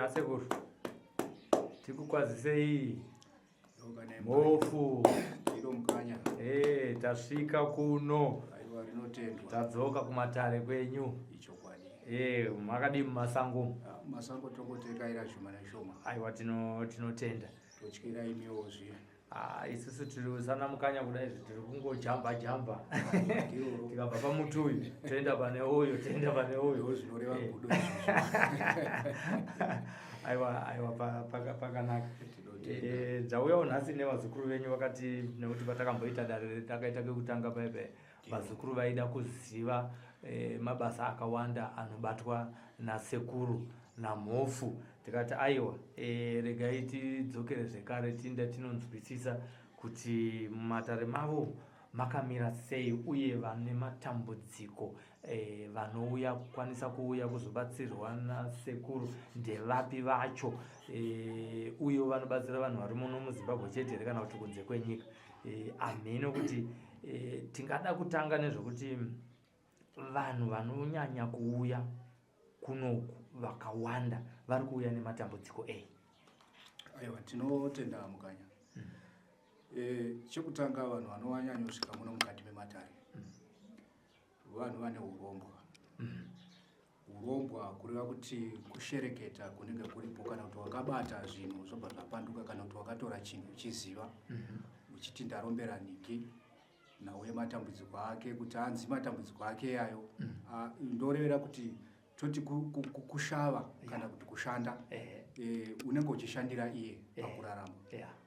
Asekuru, tikukwazisei. Mhofu. Tiro mukanya. Eh, tasvika kuno. Aiwa rinotendwa. Tadzoka kumatare kwenyu. Ichokwadi. Eh, makadii mumasango? Ah, mumasango tongotekaira shoma neshoma. Aiwa tinotenda. Totyira imiwo zviya. Ah, isusu tiri sana mukanya kudai izvi tiri kungojamba jamba tikabva pamuti uyu toenda pane uyu toenda pane uyu zvinoreva eh. gudo aiwa aiwa pakanaka eh, dzauyawo nhasi nevazukuru venyu vakati nekuti patakamboita dare takaita kekutanga paipe vazukuru vaida kuziva eh, mabasa akawanda anobatwa nasekuru namhofu tikati aiwa e, regai tidzokere zvekare tiinde tinonzwisisa kuti mumatare mavo makamira sei uye vane matambudziko e, vanouya kukwanisa kuuya kuzobatsirwa nasekuru ndevapi vacho e, uye vanobatsira vanhu vari muno muzimbabwe chete here kana kuti kunze kwenyika e, amheno kuti e, tingada kutanga nezvekuti vanhu vanonyanya kuuya kunoku vakawanda vari kuuya nematambudziko ei aiwa tinotenda mukanya mm. e, chekutanga vanhu vanowanyanyosvika muno mukati mematare mm. vanhu vane urombwa mm. urombwa kureva kuti kushereketa kunenge kuripo kana kuti wakabata zvinhu zvobva zvapanduka kana kuti wakatora chinhu uchiziva mm-hmm. uchiti ndarombera niki nhau yematambudziko ake kuti anzi matambudziko ake yayo mm. ah, ndorevera kuti toti kushava kana kuti kushanda eh, unenge uchishandira iye pakurarama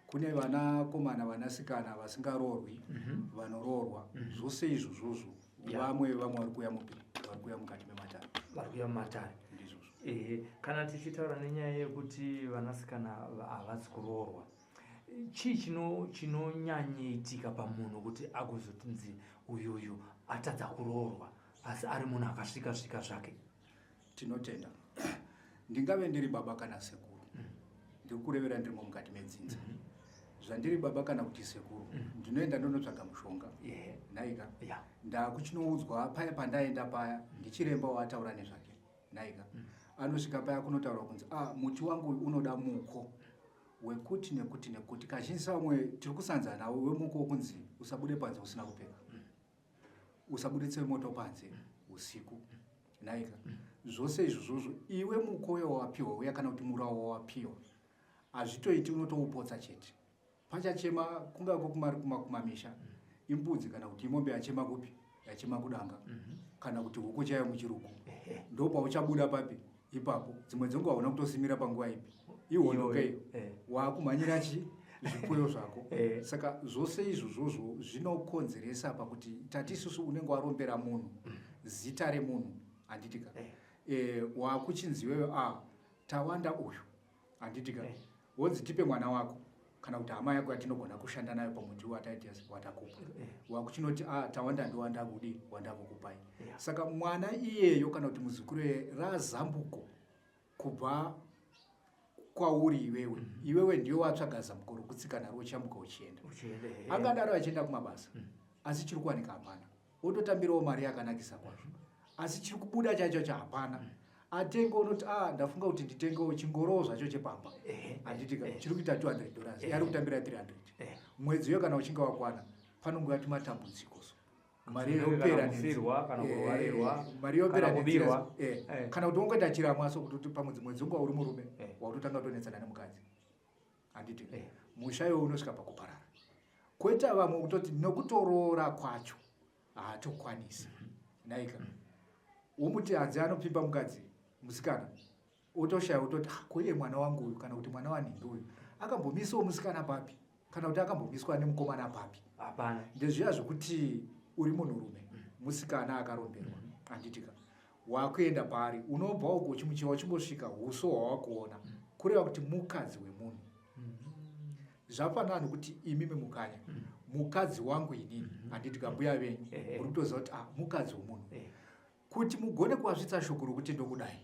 kune vanakomana vanasikana vasingaroorwi mhm. vanoroorwa mhm. zvose izvozvozvo vamwe vamwe vari kuuya mupi vari kuuya mukati mematare vari kuuya mumatare ndizvozvo ehe kana tichitaura nenyaya yekuti vanasikana havasi kuroorwa chii chinonyanyoitika pamunhu kuti agozotinzi uyuyu atadza kuroorwa asi ari munhu akasvika svika zvake tinotenda ndingave ndiri baba kana sekuru mm. ndiri kurevera ndirimo mukati medzinza mm -hmm. zvandiri baba kana kuti sekuru mm. ndinoenda ndonotsvaga mushonga yeah. nhaika yeah. ndakuchinoudzwa paya pandaenda paya ndichiremba waataura nezvake nhaika mm. anosvika paya kunotaurwa kunzi ah, muti wangu unoda muko wekuti nekuti nekuti kazhinji vamwe tiri kusanza nawo wemuko wokunzi usabude panze usina kupfeka mm. usabuditse moto panze usiku nhaika zvose izvozvozvo iwe mukoyo wawapiwa uya kana kuti murawo wawapiwa hazvitoiti unotoupotsa chete pachachema kungako kumari kumamisha imbudzi kana kuti imombe yachema kupi yachema kudanga mhm. kana kuti huku chaiyo muchiruku ndopauchabuda papi ipapo dzimwe dzenguva hauna kutosimira panguva ipi ihondo ke iyo eh. waakumhanyira chi zvipfuyo zvako eh. saka zvose izvozvozvo zvinokonzeresa pakuti tati isusu unenge warombera munhu mm. zita remunhu handitika eh. eh, waakuchinzi iwewe a ah, tawanda uyu handitika eh. wonzi tipe mwana wako kana kuti hama yako yatinogona kushanda nayo pamuti wataita watakupa eh. wakuchinoti ah, tawanda ndiwandakudi wandakukupai yeah. saka mwana iyeyo kana kuti muzukuru iye razambuko kubva kwauri iwewe mm -hmm. iwewe ndiwe watsvaga zambuko rokutsika naro uchiyambuka uchienda angadaro achienda kumabasa mm. asi chiri kuwanika hapana wototambirawo mari yakanakisa kwazvo asi chiri kubuda chacho cha hapana mm. atenge unoti a ah, ndafunga kuti nditengewo chingorowo zvacho chepamba handitika chiri kuita 200 dollars yari kutambira 300 mwedzi uyo kana uchinge wakwana panongouya tumatambudziko so mari yopera mari yopera eh, eh. kana kuti wongoita chiramwa so kuti pamwedzi mwedzi unga uri murume eh. wakutotanga kutonetsana nemukadzi handiti musha iwo unosvika pakuparara koita vamwe kutoti nokutoroora kwacho haatokwanisi mhm. naika womuti hanzi anopfimba mukadzi musikana otoshaya ototi ah, ko iye mwana wangu uyu kana kuti mwana wanhingi uyu akambomisawo musikana papi kana kuti akambomiswa nemukomana papi hapana ndezviya zvekuti uri munhurume mm. musikana akaromberwa mm. handitika wakuenda paari unobva uko uchimuchiva uchingosvika uso hwawakuona mm. kureva kuti mukadzi wemunhu mm-hmm. zvafanana nokuti imimi mukanya mm. mukadzi wangu inini mm-hmm. handitika mbuya venyu eh, eh. muri kutoziva kuti ah, mukadzi wemunhu eh. Kuti mugone kuvasvitsa shoko rokuti ndokudai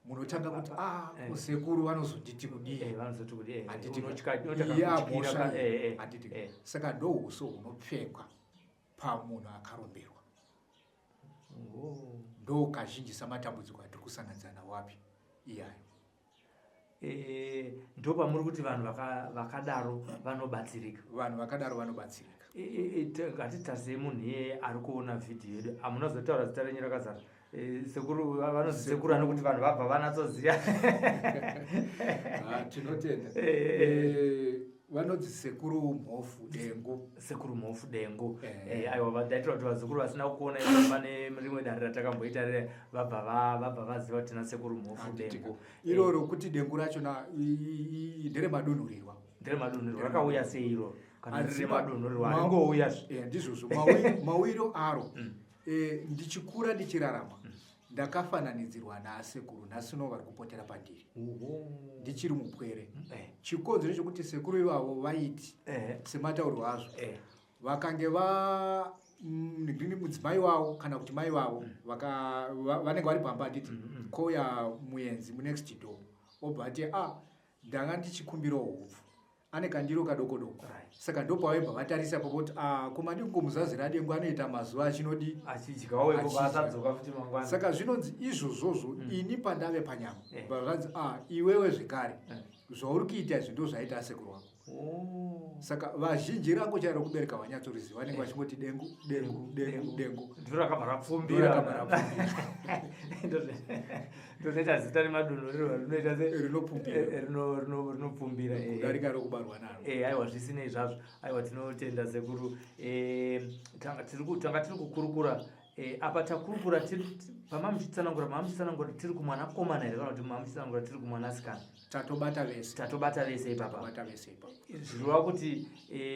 munotanga kuti ah, eh. sekuru vanozonditi kudii eh, eh, handiti saka ndohuso hunopfekwa pamunhu akaromberwa oh. ndo kazhinjisa matambudziko atiri kusanganidza nawo api Iyayo. Ndopamuri kuti vanhu vakadaro vanobatsirika. Vanhu vakadaro vanobatsirika. Ngatitarisei munhu iyeye ari kuona vhidhiyo yedu. Hamuna zotaura zita renyu rakazara. Sekuru vanonzi sekuru ano kuti vanhu vabva vanatsoziva. Tinotenda. Vanonzi Sekuru Mhofu Dengu. Sekuru Mhofu Dengu. Aiwa, ndaitira kuti vazukuru vasina kuona izvo pane rimwe dare ratakamboita rere vabva vaziva kuti tina Sekuru Mhofu Dengu. Iro rokuti dengu racho nderemadunhurirwa. Nderemadunhurirwa. Rakauya sei iro? Kana riri remadunhurirwa haringouya zve. Ndizvozvo. Mawiro aro. Ndichikura ndichirarama ndakafananidzirwa naasekuru nhasi uno vari kupotera pandiri. Ndichiri mupwere. Chikonzero chekuti sekuru ivavo vaiti sematauriro azvo vakange ndini mudzimai wavo kana kuti mai vavo vanenge vari pamba, handiti? Kouya muenzi munext door, obva ati, "A, ndanga ndichikumbirawo hupfu," ane kandiro kadoko doko. Saka ndopavaibva vatarisa popoti, "A, komadingo muzazi radengu anoita mazuva achinodi?" Achidyawo ikoko, asadzoka futi mangwana. Saka zvinonzi izvozvozvo ini pandave panyama bva zvanzi, "A, iwewe zvekare zvauri kuita izvi ndo zvaita asekuru wako." Saka vazhinji rangu chairo kubereka vanyatsoriziva, vanenge vachingoti dengu, dengu, dengu, dengu. Ndiro rakabva rapfumbira. Rakabva rapfumbira. Ndozoita zita remadunhuriro rinoita se Rinopfumbira. Rinopfumbira. Kudarika rokubarwa naro. Aiwa, zvisinei zvazvo, aiwa, tinotenda sekuru. Tanga tiri kukurukura apa, takurukura pamamuchitsanangura, mamuchitsanangura tiri kumwanakomana here kana kuti mamuchitsanangura tiri kumwanasikana? Tatobata vese. Tatobata vese ipapa. Tatobata vese ipapo. Zvirova kuti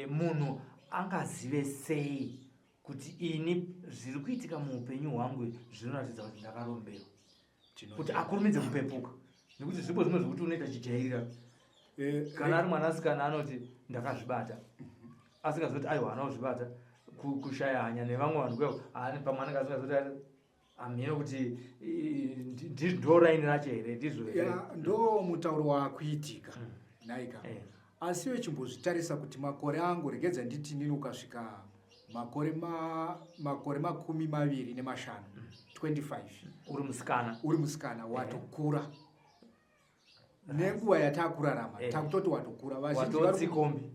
munhu angazive sei kuti ini zviri kuitika muupenyu hwangu zvinoratidza kuti ndakaromberwa, kuti akurumidze kupepuka? Nekuti zvipo zvimwe zvekuti unoita chijairira. Kana ari mwanasikana anoti, "Ndakazvibata," asingazoti, "Aiwa, haana kuzvibata." Kushaya hanya nevamwe vanhu kweo, pamwe anenge asingazoti hamhino kuti ndo raini racho here, ndizvo here? Ya, ndo mutauro waakuitika naika. Asi iwe chimbozvitarisa kuti makore angu, regedza nditi nini, ukasvika makore 25, 25, Uri musikana. Uri musikana watokura, nenguva yataakurarama takutoti watokura. Vazhinji Watotsikombi.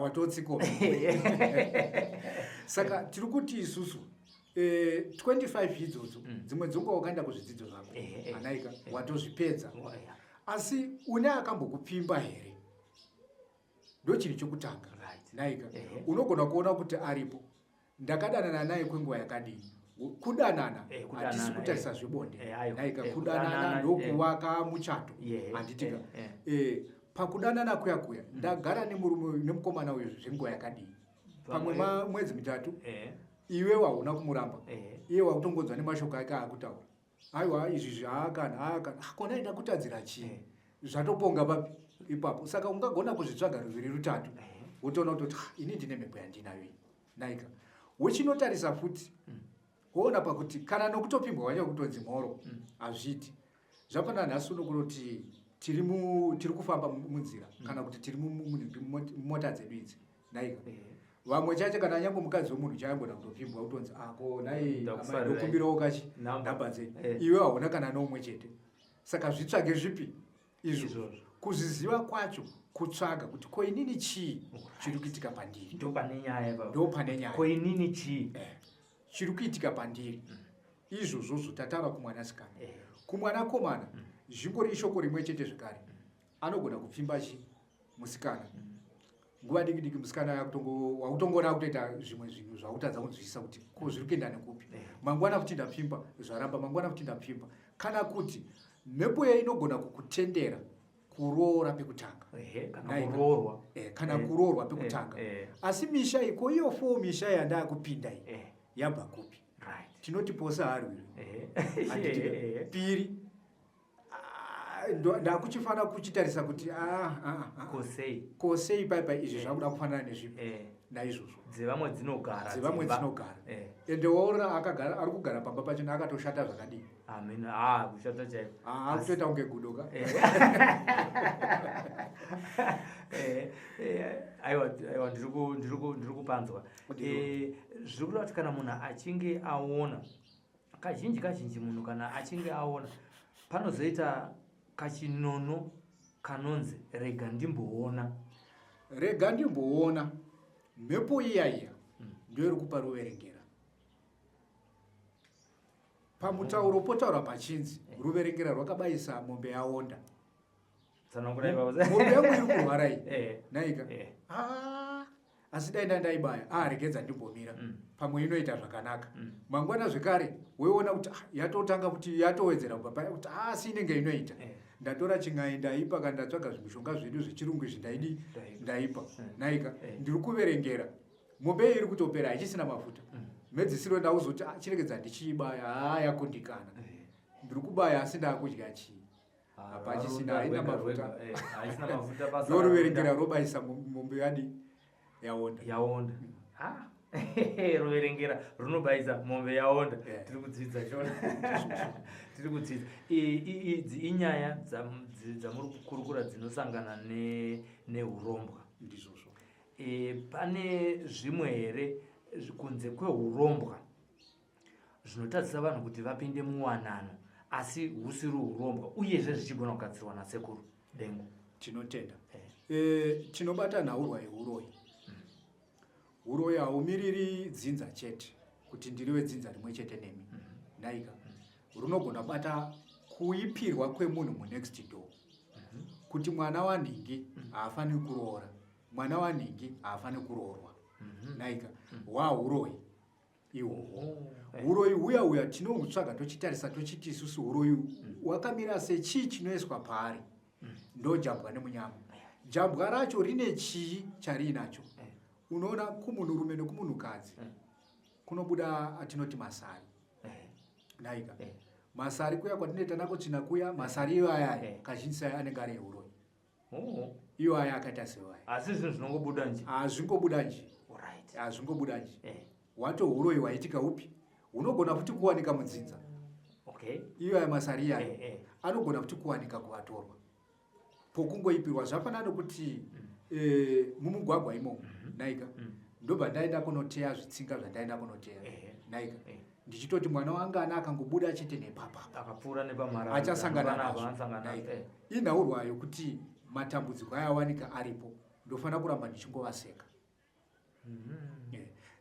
Watotsikombi. Saka tiri kuti isusu 25 idzodzo, dzimwe dzenguva wakaenda kuzvidzidzo zvako, anaika, watozvipedza. Asi une akambokupfimba here? Ndo chinhu chokutanga. Naika, unogona kuona kuti aripo, ndakadanana naye kwenguva yakadii? Kudanana, Kudanana, hatisi kutarisa zvebonde. Aiwa. Naika, kudanana, kudanana ndokuvaka muchato, handitika? Pakudanana kuya kuya, ndagara nemurume uyu, nemukomana uyu zvenguva yakadii? Pamwe mwedzi 3. Iwe hauna kumuramba. Iye wakutongonzwa nemashoko ake aakutaura, "Aiwa, izvi zvaakana haakana kona ndakutadzira chii?" Zvatoponga papi ipapo? Saka ungagona kuzvitsvaga ruviri, rutatu, wotoona kutoti, "Ah, ini ndine mhepo yandinayo iyi." Naika, wochinotarisa futi, woona pakuti kana nokutopfimbwa wacho kutonzi mhoro, hazviiti. Zvafanana nhasi uno kunoti tiri kufamba munzira kana kuti tiri mumota dzedu idzi, naika. Vamwe chacho, kana nyange mukadzi wemunhu chaangona kutopfimbwa, kutonzi, "Ako nai, Ndakufarira. ndokumbirawo kachi Namba. namba dzenyu." Iwe hauna kana nomwe chete. Saka zvitsvage zvipi izvo? Izvozvo. Kuzviziva kwacho kutsvaga kuti ko inini chii chiri kuitika pandiri. Ndo pane nyaya ipapo. Ndo pane nyaya. Ko inini chii? Chiri kuitika pandiri izvozvozvo. Tataura kumwanasikana. Kumwanakomana zvingori ishoko rimwe chete zvekare. Anogona kupfimba chi musikana nguva diki diki, musikana wakutongoona akutoita zvimwe zvinhu zvakutadza kunzwisisa kuti ko zviri kuenda nekupi. Mangwana futi ndapfimba, zvaramba. Mangwana futi ndapfimba. Kana kuti mhepo ye inogona kukutendera kuroora pekutanga. Kana Naika. kuroorwa. Kana kuroorwa pekutanga. Asi misha iko iyo fo misha yandakupinda iyi yabva kupi? Tinoti pose harwiri. Handitika? Piri, ndakuchifana kuchitarisa kuti ah, ah, ah. Kosei? Kosei paipa izvi zvakuda kufanana nezvipi? Naizvozvo Dzevamwe dzinogara. Dzevamwe dzimba. dzinogara. Ende waona akagara, ari kugara pamba pachona akatoshata zvakadii? Amen, ah, kushata chaiko. Ah, akutoita kunge gudo ka. Aiwa, aiwa, ndiri kupanzwa. Zviri kureva kuti kana munhu achinge aona, kazhinji kazhinji munhu kana achinge aona panozoita Kachinono kanonzi rega ndimboona. Rega ndimboona mhepo iya iya ndoiri kupa ruverengera. Pamutauro potaura pachinzi ruverengera rwakabayisa mombe yaonda. Tsanangura ipapo. Mombe yangu iri kurwara iyi. Naika. Ah. Asi dai ndandaibaya, ah, regedza ndimbomira. Pamwe inoita zvakanaka. Mangwana zvekare woiona kuti ah, yatotanga kuti yatowedzera kubva paya kuti ah, asi inenge inoita. Ndatora chin'ai ndaipa kana ndatsvaga zvimishonga zvedu zvechirungu izvi ndaidi ndaipa. Naika. Ndiri kuverengera. Mombe iyi iri kutopera haichisina mafuta. Mhedzisiro ndauzoti ah, chiregedza ndichiibaya, ah, yakundikana. Ndiri kubaya asi ndakudya chii? Hapachisina, haina mafuta. Haisina mafuta basa. Ndoruverengera robayisa mombe yadi yaonda. Yaonda. Ah. Ruverengera runobayisa mombe yaonda. Tiri kudzidza shona. Tiri kudzidza. Idzi inyaya dzamuri kukurukura dzinosangana nehurombwa. Ndizvozvo. Pane zvimwe here kunze kwehurombwa zvinotadzisa vanhu kuti vapinde muwanano asi husiri hurombwa, uyezve zvichigona kugadzirwa nasekuru Dengu? Tinotenda. Tinobata nhaurwa yehuroyi. Huroyi haumiriri dzinza chete kuti ndiri wedzinza rimwe chete nemi. Naika. Runogona kubata kuipirwa kwemunhu munext door. Kuti mwana wanhingi haafaniri kuroora, mwana wanhingi haafaniri kuroorwa. Naika. Hwahuroyi ihwohwo. Huroyi huya huya tinohutsvaga tochitarisa tochiti isusu huroyi hwakamira sechii chinoiswa paari. Ndojambwa nemunyama. Jambwa racho rine chii chariinacho. Unoona kumunhurume nekumunhukadzi kunobuda atinoti masari. Naika. Masari kuya kwatinoita nako tsvina kuya, masari iwo aya kazhinji saya anenge ari ehuroyi. Iwo aya akaita sewaya. Asi zvinhu zvinongobuda nje. Hazvingobuda nje. Hazvingobuda nje. Wato huroyi hwaitika upi? Hunogona futi kuwanika mudzinza. Iyo aya masari iyayo anogona futi kuwanika kuvatorwa. Pokungoipirwa zvafanana nokuti mumugwagwa imomo, naika. Ndobva ndaenda kunoteya zvitsinga zvandaenda kunoteya. Naika. Ndichitoti mwana wangu ana akangobuda chete nepapa. Akapfuura nepamara. Achasangana nazvo. Naika. Inhaurwa yokuti matambudziko ayawanika aripo. Ndofanira kuramba ndichingovaseka.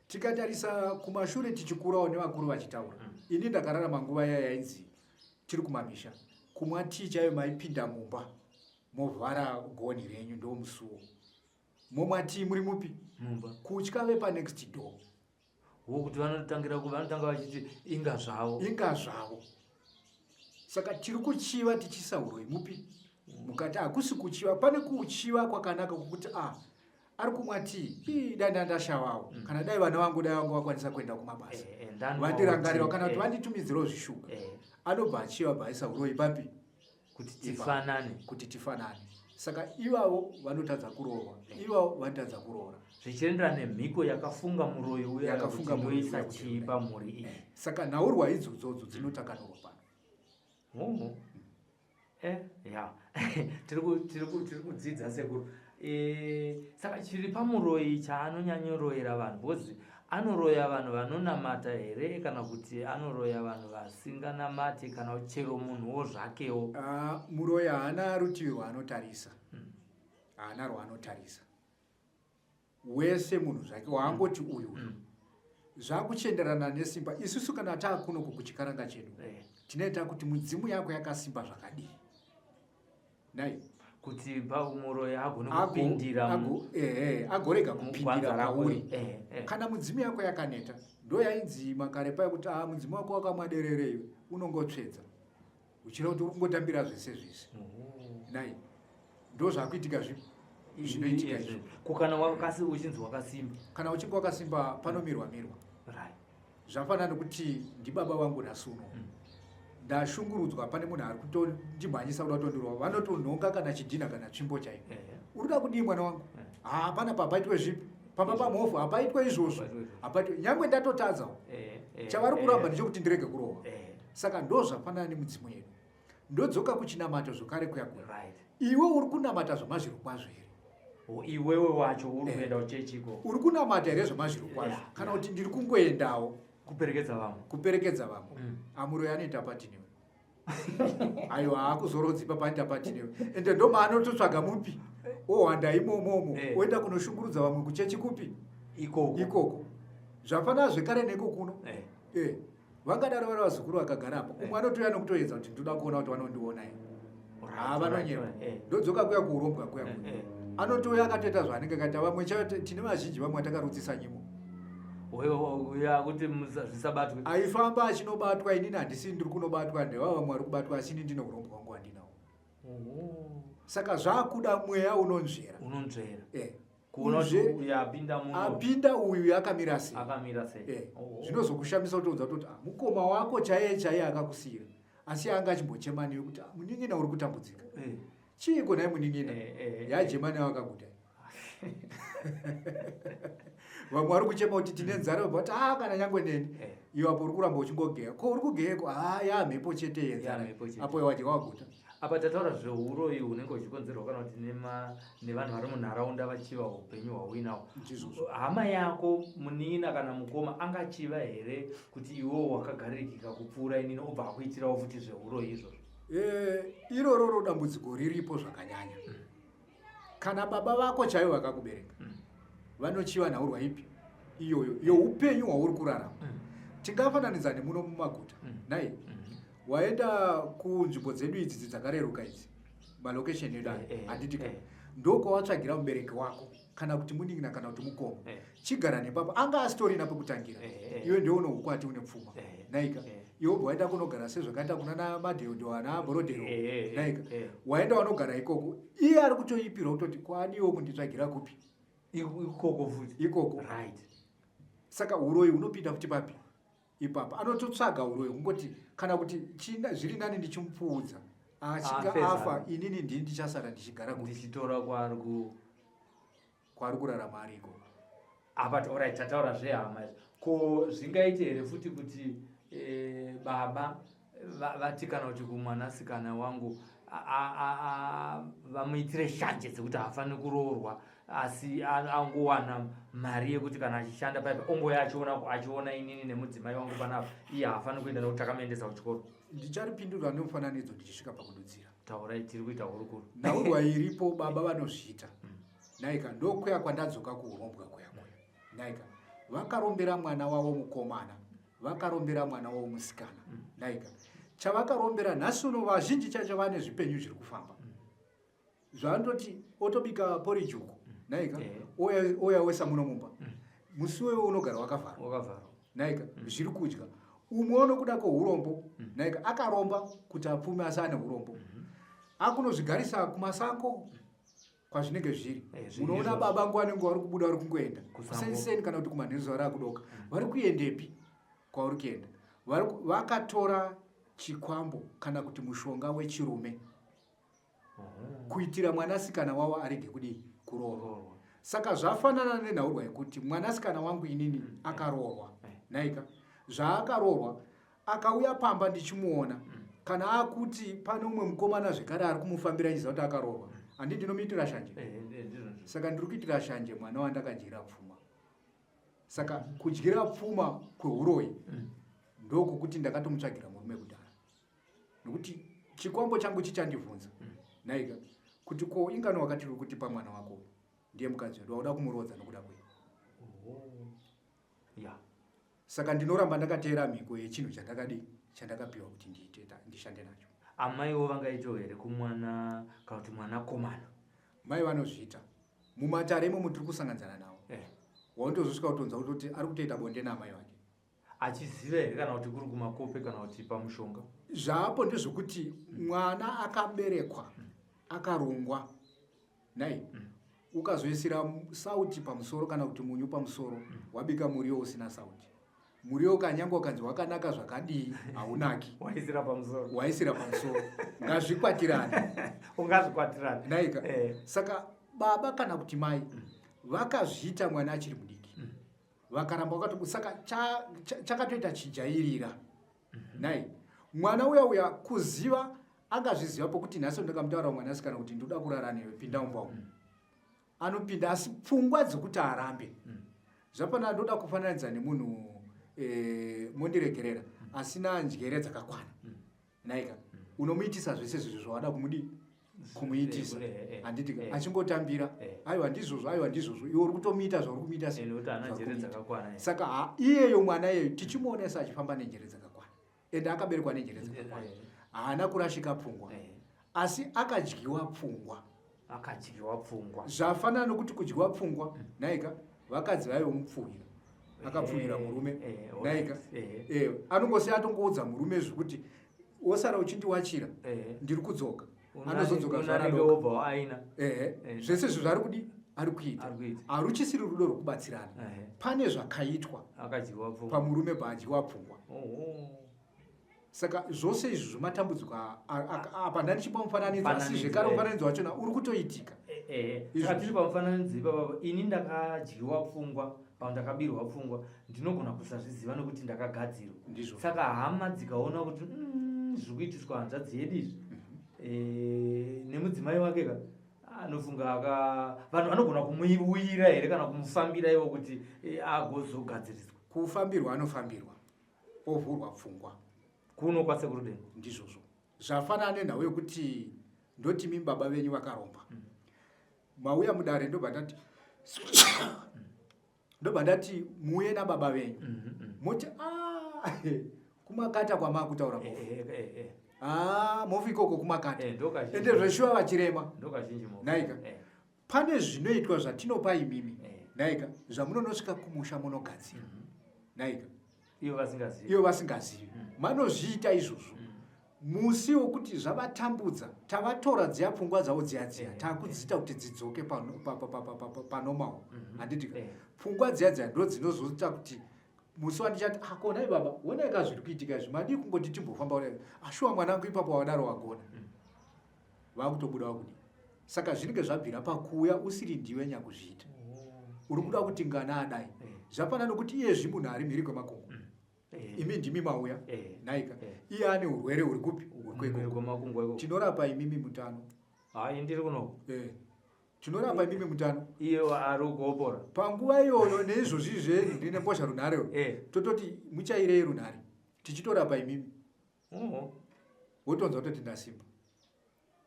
Tikatarisa kumashure tichikurawo nevakuru vachitaura. Ini ndakararama nguva iya yainzi tiri kumamisha. Kumwa tii chaiyo maipinda mumba movhara gonhi renyu ndomusuwo. Momwa tii muri mupi? Mumba. Kutya vepa next door. Wokuti vanotangira vanotanga vachiti inga zvavo. Inga zvavo. Saka tiri kuchiva tichisa huroyi mupi? Mukati hakusi kuchiva, pane kuchiva kwakanaka kwekuti ari kumwa tii, ii dai ndandashavawo. Kana dai vana vangu dai vangu vakwanisa kuenda kumabasa. Vandirangarira kana kuti vanditumidzirawo zvishuga. Anobva achiva bva aisa huroyi papi? Kuti tifanane. Kuti tifanane. Saka ivavo vanotadza kuroorwa, ivavo vanotadza kuroora. Zvichienderana nemhiko yakafunga muroyi uya Yakafunga kuti muroyi ndoisa uya kuti chii pamhuri iyi. Saka nhaurwa idzodzodzo dzinotakanurwa pano. Ya. Tiri kudzidza sekuru. Saka chiri pamuroyi chaanonyanyoroyera vanhu, because anoroya vanhu vanonamata here kana kuti anoroya vanhu vasinganamati kana chero munhuwo zvakewo? Muroyi haana rutivi rwaanotarisa. Haana rwaanotarisa. Wese munhu zvake waangoti uyu. Zvakuchienderana nesimba. Isusu kana taakuno kuchikaranga chedu, tinoita kuti mudzimu yako yakasimba zvakadii. Nai. Kuti muroyi agone kupindira Agorega kupindira mugwanza rako. pauri. Kana mudzimu yako yakaneta, ndo yainzi makare paya kuti mudzimu wako wakamwa derere iwe, unongotsvedza. Uchira kuti uri kungotambira zvese zvese. Nai. Ndo zvakuitika zvinoitika izvo. Ko kana uchinzi wakasimba? Kana uchinge wakasimba panomirwa mirwa. Zvafanana nekuti ndibaba vangu nhasi uno. Ndashungurudzwa pane munhu ari kutondimhanyisa kuda kutondirova. Vanotonhonga kana chidhina kana tsvimbo chaiyo. Uri kuda kudii mwana wangu? Hapana papaitwe zvipi. Pamba pamhofu hapaitwe izvozvo. Hapaitwe. Nyangwe ndatotadzawo. Chavari kuramba ndechekuti ndirege kurohwa. Saka ndo zvafanana nemudzimu yedu. Ndodzoka kuchinamato zvekare kuya kuya. Iwe uri kunamata zvamazviro kwazvo here? Iwewe wacho uri kuenda kuchechi iko? Uri kunamata here zvamazviro kwazvo? Kana kuti ndiri kungoendawo kuperekedza vamwe? Kuperekedza vamwe. Amuroyi anoita pati newe. Aiwa, haakuzorodzi ipapa patinewe, ende ndomaanototsvaga mupi ohwanda imomomo, oenda kunoshungurudza vamwe kuchechi kupi? Ikoko. Ikoko. Zvafanana zvekare neko kuno. Vangadaro vari vazukuru vakagara apa, umwe anotouya nokutoedza kuti ndoda kuona kuti vanondiona here. Ha, vanonyepa. Ndodzoka kuya kuurombwa kuya kuya. Anotouya akatoita zvaanenge akaita. Vamwe chaivo, tine vazhinji vamwe vatakarutsisa nyimo. Uya kuti zvisabatwe. Aifamba achinobatwa. Inini handisi ndiri kunobatwa, ndeva vamwe vari kubatwa, asi ini ndine urombwa hwangu handinawo. Saka zvaakuda mweya unonzvera. Unonzvera. Kuona kuti uyu apinda muno, apinda uyu yakamira sei. Akamira sei. Zvinozokushamisa kutoudza kutoti, "Ah, mukoma wako chaiye chaiye akakusiyira, asi anga achimbochema newe kuti, 'Ah, munin'ina uri kutambudzika. Chiiko nhai munin'ina?' Yajema newe akaguta. Vamwe vari kuchema kuti tine nzara, vabva kuti, "Ah, kana nyangwe neni." Iwe apo uri kuramba uchingogeya. Ko uri kugeyeko? Ha, yamhepo chete yenzara. Yamhepo chete. Apo wadya waguta. Apa tataura zveuroyi hunenge huchikonzerwa kana kuti nevanhu vari munharaunda vachiva upenyu hwauinawo. Ndizvozvo. Hama yako, munin'ina kana mukoma, angachiva here kuti iwewo wakagarikika kupfuura inini, obva akuitirawo futi zveuroyi izvozvo? Irororo dambudziko riripo zvakanyanya. Kana baba vako chaivo vakakubereka vanochiva nhaurwa ipi iyoyo youpenyu hwauri kurarama. Tingafananidza nemuno mumaguta, nai? Waenda kunzvimbo dzedu idzi dzakareruka idzi, malocation edu aya, handiti ka? Ndokwawatsvagira mubereki wako kana kuti munin'ina kana kuti mukoma. Chigara nepapo, anga asitorina pekutangira. Iwe ndiwe une ukwati, une pfuma, naika? Iwe ubva waenda kunogara sezvakaita kuna namadheodho ana Borodhero, naika? Waenda wanogara ikoko, iye ari kutoipirwa kutoti kwadiwo kunditsvagira kupi? Ikoko futi. Ikoko. Saka uroyi hunopinda futi papi ipapa. Anototsvaga uroyi kungoti kana kuti zviri nani ndichimupfuudza achinge Afe afa, zvayo. inini ndini ndichasara ndichigara kupi? Ndichitora kwaari ku Kwaari kurarama ari ikoko. Apa alright, tataura zvehama izvi. Ko zvingaite here futi kuti baba vati kana kuti kumwanasikana wangu vamuitire shanje dzekuti haafaniri kuroorwa, asi angowana mari yekuti kana achishanda paipa ongoya achiona inini nemudzimai wangu panapa, iye haafaniri kuenda nekuti takamuendesa kuchikoro? Ndicharipindura nemufananidzo ndichisvika pakududzira. Taurai, tiri kuita hurukuro. Nhaurwa iripo, baba vanozviita, naika? Ndokuya kwandadzoka kuurombwa kuya kuya, naika? Vakarombera mwana wavo mukomana, vakarombera mwana wavo musikana, naika? Chavakarombera nhasi uno, vazhinji chacho vane zvipenyu zviri kufamba. Zvaanototi otobika poriji uko, naika? Oya wesa muno mumba, musi wewe unogara wakavharwa. Wakavharwa. Naika? Zviri kudya umwe unokuda kwourombo, naika? Akaromba kuti apfume, asi ane urombo, akunozvigarisa kumasango kwazvinenge zviri. Zviri Unoona izvozvo. baba nguva nenguva vari kubuda, vari kungoenda Kusango. kuseniseni kana kuti kumanheru zuva raakudoka. Vari kuendepi kwauri kuenda? Vakatora chikwambo kana kuti mushonga wechirume kuitira mwanasikana wavo arege kudii? Kuroorwa. Kuroorwa. Saka zvafanana nenhaurwa yekuti mwanasikana wangu inini akaroorwa, naika? Zvaakaroorwa akauya pamba ndichimuona, kana akuti pane umwe mukomana zvekare ari kumufambira, achiziva kuti akaroorwa, handi ndinomuitira shanje? Ndizvozvo. Saka ndiri kuitira shanje mwana wandakadyira pfuma. Saka kudyira pfuma kweuroyi ndokukuti ndakatomutsvagira murume kudhara, nokuti chikwambo changu chichandibvunza, naika, kuti ko ingano wakati uri kutipa mwana wako ndiye mukadzi wedu, wauda kumurodza nokuda kwei? Saka ndinoramba ndakateera mhiko yechinhu chandakadii, chandakapiwa kuti ndiite, ndishande nacho. Amaiwo vangaitawo here kumwana kana kuti mwanakomana? Mai vanozviita mumatare imomo, tiri kusanganidzana navo. Waundozosvika kutonza kutoti ari kutoita bonde naamai vake. Achiziva here kana kuti kuri kumakope kana kuti pamushonga? Zvapo ndezvekuti mwana akaberekwa akarongwa, nai? Ukazoisira sauti pamusoro kana kuti munyu pamusoro, wabika muriwo usina sauti, muriwo kanyange ukanzi wakanaka zvakadii, haunaki. Waisira pamusoro. Waisira pamusoro, ngazvikwatirane. Ungazvikwatirane. Naika? Saka baba kana kuti mai vakazviita mwana achiri mudiki, vakaramba vakato, saka chakatoita chijairira, nai? Mwana uya uya kuziva angazviziva pokuti nhasi ndakamutaura mwanasikana kuti ndoda kurara newe, pinda mumba umu, anopinda, asi pfungwa dzekuti arambe zvapana. Ndoda kufananidza nemunhu, mondiregerera, asina njere dzakakwana, naika? Unomuitisa zvese zvizvo zvawada kumudii, kumuitisa, handiti? Achingotambira, aiwa ndizvozvo, aiwa ndizvozvo. Iwe uri kutomuita zvauri kumuita. Saka iyeyo mwana iyeyo tichimuonesa achifamba nenjere dzakakwana, ende akaberekwa nenjere dzakakwana, haana kurashika pfungwa, asi akadyiwa pfungwa. Akadyiwa pfungwa. Zvafanana nokuti kudyiwa pfungwa, naika, vakadzi vaive mupfuhwira, akapfuhwira murume, naika, anongosiya atongoudza murume zvekuti wosara uchindiwachira, ndiri kudzoka. Anozodzoka. Zvaradooka. Zvese izvo zvaari kudi, ari kuita, haruchisiri rudo rwokubatsirana. Pane zvakaitwa pamurume paadyiwa pfungwa. Saka zvose izvi zvomatambudziko apa ndandichipa mufananidzo, asi zvekare mufananidzo wachona uri kutoitika. Saka tiri pamufananidzo ipapapa, ini ndakadyiwa pfungwa, pamwe ndakabirwa pfungwa, ndinogona kusazviziva nekuti ndakagadzirwa. Saka hama dzikaona kuti zviri kuitiswa hanzvadzi yedu izvi nemudzimai wake ka, anofunga aka vanhu vanogona kumuuyira here kana kumufambira ivo kuti agozogadziriswa? Kufambirwa anofambirwa, ovhurwa pfungwa. Kuno kwasekuru Dengu? Ndizvozvo. Zvafanana nenhau yekuti ndoti mi baba venyu vakaromba. Mauya mudare, ndobva ndati muuye nababa venyu. Moti a kumakata kwamakutaura mofu. A mofu ikoko kumakata, ende zveshuwa vachirema, naika. Pane zvinoitwa zvatinopa imimi, naika, zvamunonosvika kumusha munogadzira, naika. Ivo vasingazivi. Ivo vasingazivi. Manozviita izvozvo, musi wokuti zvavatambudza, tavatora dziya pfungwa dzavo dziya dziya, takudziita kuti dzidzoke panormal, handiti? Pfungwa dziya dziya ndo dzinozoita kuti musi wandichati, "Akonai baba, onai ka zviri kuitika izvi, madii kungoti timbofamba kudai?" "Ashuwa mwanangu, ipapo wadaro wagona." Vakutobuda vakudi. Saka zvinenge zvabvira pakuuya usiri ndiwe nyakuzviita, uri kuda kuti ngana adai. Zvafanana nokuti iyezvi munhu ari mhiri kwemakungwa, imi ndimi mauya, naika, iye ane urwere huri kupi? Huri kwekoko. Kwemakungwa ikoko. Tinorapa imimi mutano. Hai, ndiri kunoko. Tinorapa imimi mutano. Iye ari kuopora. Panguva iyoyo neizvozvi zvenyu ndine mbozha runhare, tototi muchairei runhare tichitorapa imimi. Wotonzwa toti ndasimba.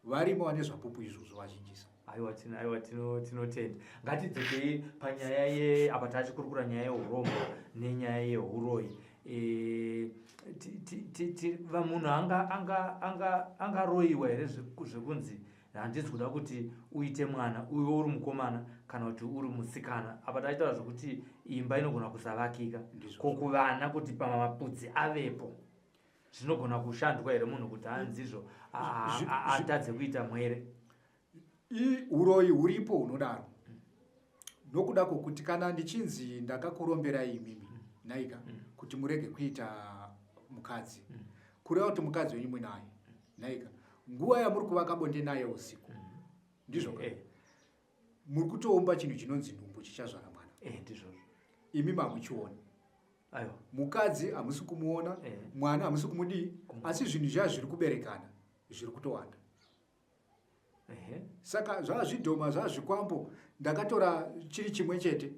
Varimo vane zvapupu izvozvo vazhinjisa. Aiwa, aiwa, tinotenda. Ngatidzokei panyaya ye apa tachikurukura nyaya yeurombo nenyaya yeuroyi. Munhu angaroyiwa here zvekunzi handisi kuda kuti uite mwana, uye uri mukomana kana kuti uri musikana? Apa tachitaura zvekuti imba inogona kusavakika. Ko kuvana, kuti pamapudzi avepo, zvinogona kushandwa here munhu kuti hanzizvo atadze kuita mwere? Uroyi huripo hunodaro, nokuda kwokuti kana ndichinzi ndakakuromberai imimi, naika, kuti murege kuita mukadzi, kureva kuti mukadzi wenyu munaye, naika, nguva yamuri kuvaka bonde naye usiku, ndizvo ka? Muri kutoumba chinhu chinonzi nhumbu chichazvara mwana. Ndizvozvo. Imi mamuchiona. Aiwa. Mukadzi hamusi kumuona, mwana hamusi kumudii, asi zvinhu zviya zviri kuberekana zviri kutowanda. Saka zvazvidhoma, zvazvikwambo, ndakatora chiri chimwe chete,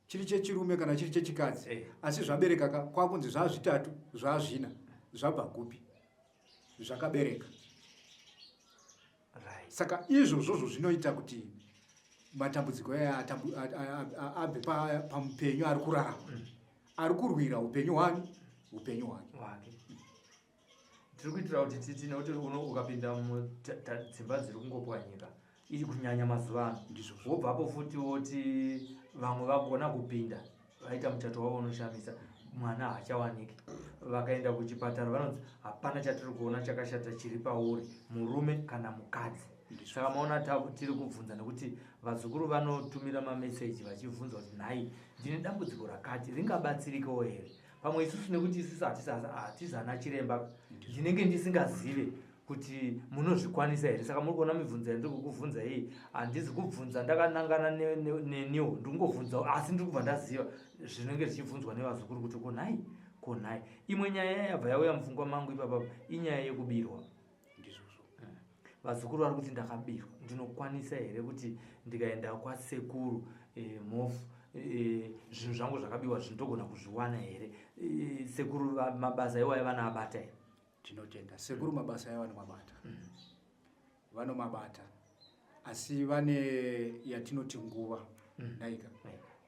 chiri chechirume kana chiri chechikadzi, asi zvabereka ka, kwakunzi zvazvitatu, zvazvina, zvabva kupi? Zvakabereka. Saka izvozvozvo zvinoita kuti matambudziko aya abve pamupenyu ari kurarama, ari kurwira upenyu hwani, upenyu hwake. Wake. Tiri kuitira kuti titi, nekuti ukapinda mudzimba dziri kungopwanyika iri kunyanya mazuva ano. Ndizvozvo. Wobvapo futi woti vamwe vagona kupinda, vaita muchato wavo unoshamisa, mwana haachawaniki. Vakaenda kuchipatara, vanonzi hapana chatiri kuona chakashata chiri pauri, murume kana mukadzi. Saka maona tiri kubvunza nekuti vazukuru vanotumira mameseji vachibvunza kuti, "Nhai, ndine dambudziko rakati, ringabatsirikewo here?" Pamwe isusu, nekuti isusu hatizana chiremba, ndinenge ndisingazive kuti munozvikwanisa here. Saka muri kuona mibvunzo yandiri kukubvunza iyi, handizi kubvunza ndakanangana neniwo, ndiri kungobvunzawo, asi ndiri kubva ndaziva zvinenge zvichibvunzwa nevazukuru kuti konhai, konhai. Imwe nyaya yabva yauya mupfungwa mangu ipapapa inyaya yekubirwa. Ndizvozvo. Vazukuru vari kuti, "Ndakabirwa, ndinokwanisa here kuti ndikaenda kwasekuru Mhofu, zvinhu zvangu zvakabiwa zvindogona kuzviwana here? Sekuru, mabasa iwayo vanaabata here?" Tinotenda sekuru. Mabasa ayo vanomabata, vanomabata, asi vane yatinoti nguva, naika,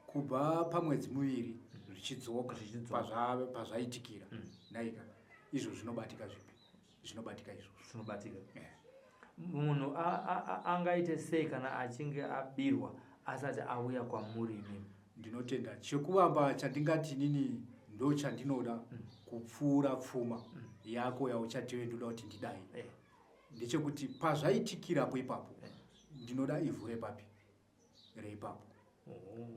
kubva pamwedzi 2 zvichidzoka. Zvichidzoka. Pazvaitikira, naika, izvo zvinobatika. Zvipi zvinobatika izvozvo? Zvinobatika. Munhu angaite sei kana achinge abirwa asati auya kwamuri imimi? Ndinotenda. Chekuvamba chandingati inini ndo chandinoda kupfuura pfuma yako yauchatiwe ndoda kuti ndidai, ndechekuti pazvaitikirapo ipapo, ndinoda ivhu repapi reipapo.